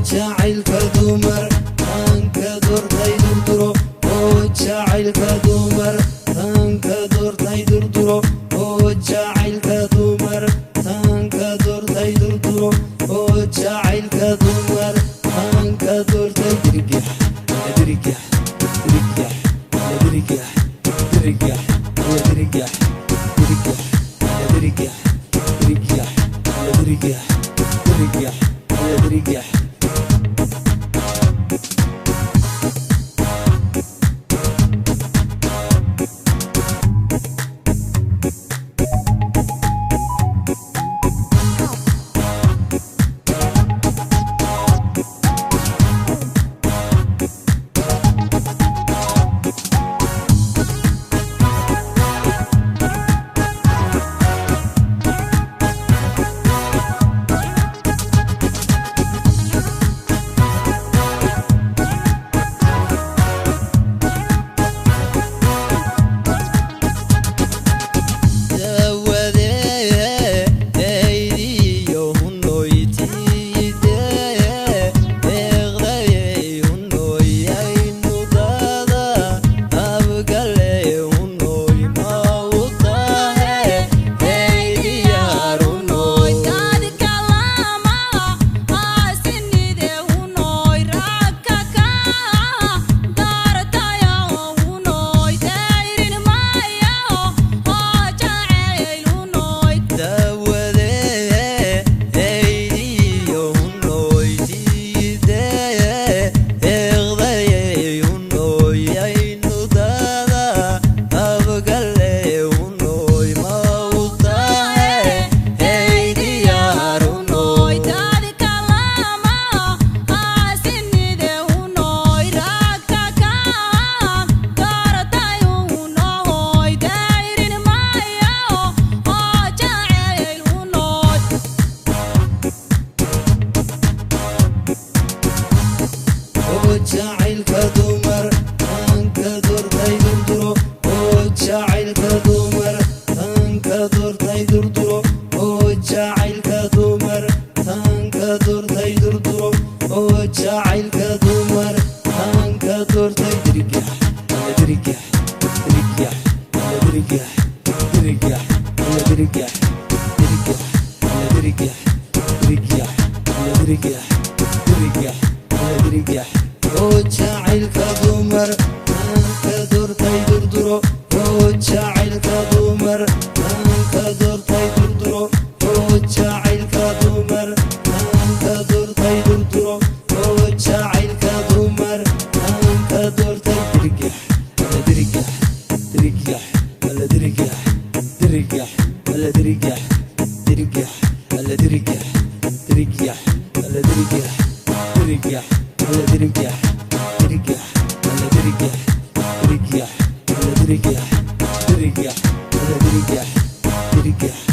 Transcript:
Jacaylka dumar taanka doortay durduro, oo jacaylka dumar taanka doortay durduro, oo jacaylka dumar taanka doortay durduro, oo jacaylka dumar taanka doortay dirgax dirgax dirgax dirgax dirgax dirgax dirgax dirgax dirgax dirgax dirgax dirgax. Jacaylka dumar taanka doortay durduro, oo jacaylka dumar taanka doortay durduro, oo jacaylka dumar taanka doortay durduro, oo jacaylka dumar taanka doortay dirgax dirgax dirgax dirgax dirgax dirgax dirgax dirgax dirgax dirgax dirgax dirgax. Oo jacaylka dumar taanka doortay durduro, oo jacaylka dumar taanka doortay durduro, oo jacaylka dumar taanka doortay durduro, oo jacaylka dumar taanka doortay dirgax dirgax dirgax dirgax dirgax dirgax dirgax dirgax dirgax dirgax dirgax dirgax dirgax dirgax dirgax dirgax dirgax dirgax dirgax.